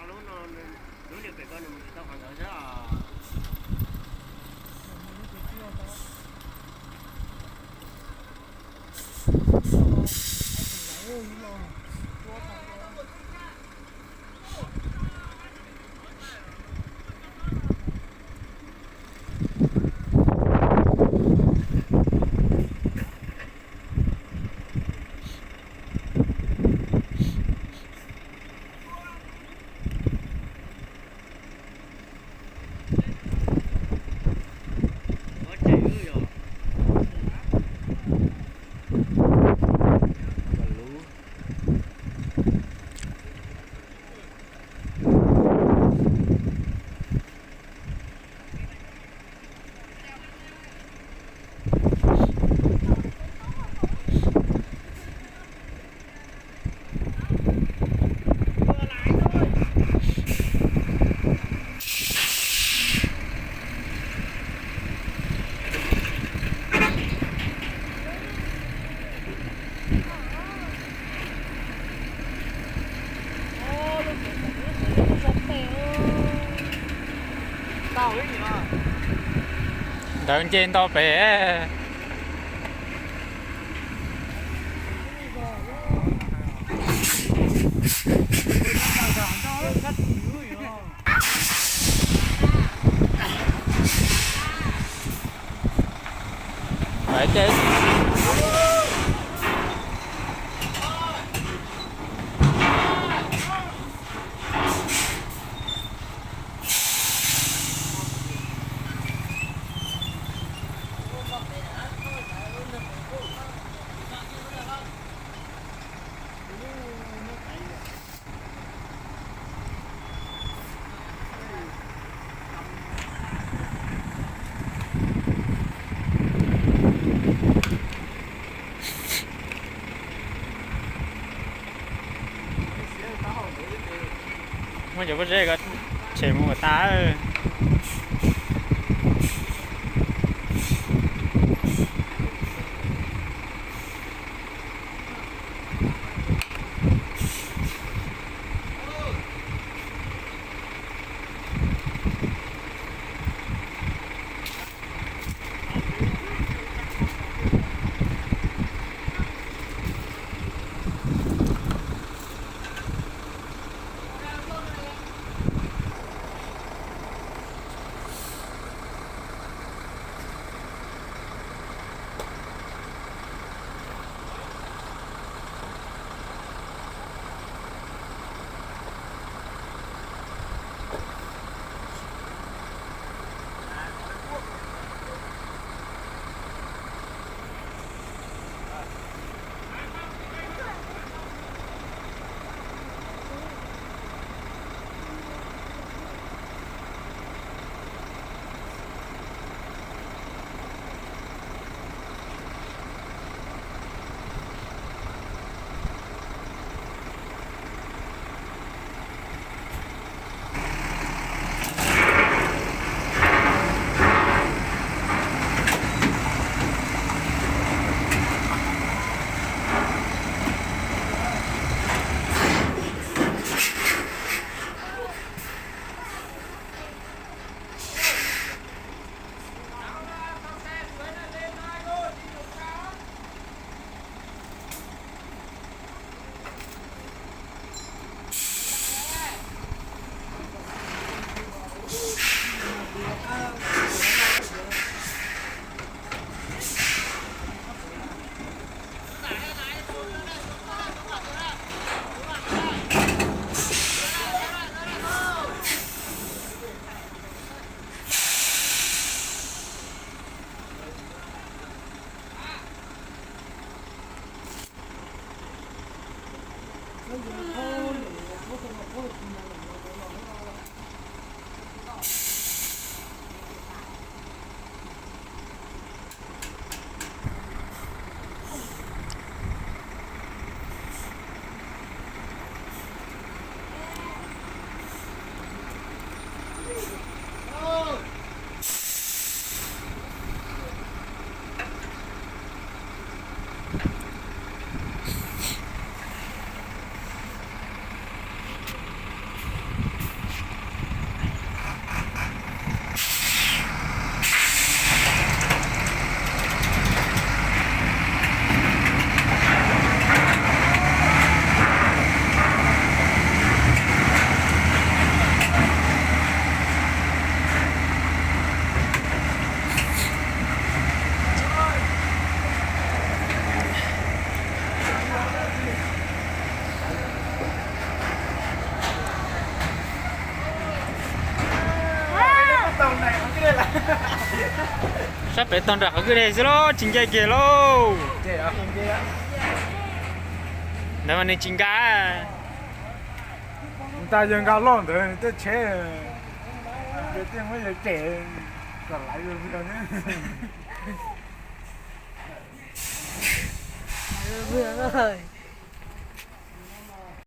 Lub no, lub niag pem ko nws mus tsis tau qhov ntawd xwb os. Ntawd nce nto pem. Muab cov pob zeb ko tshem mus kom tas. Sab pem tog nram qhov kwj deg xwb lauj, tsis nce kiag lauj. Ntawd mas nws tsis nkag. Ntag yawg nkag loj ntawd tej tsheb, yawg tej muab yawg cem kom laiv vwg.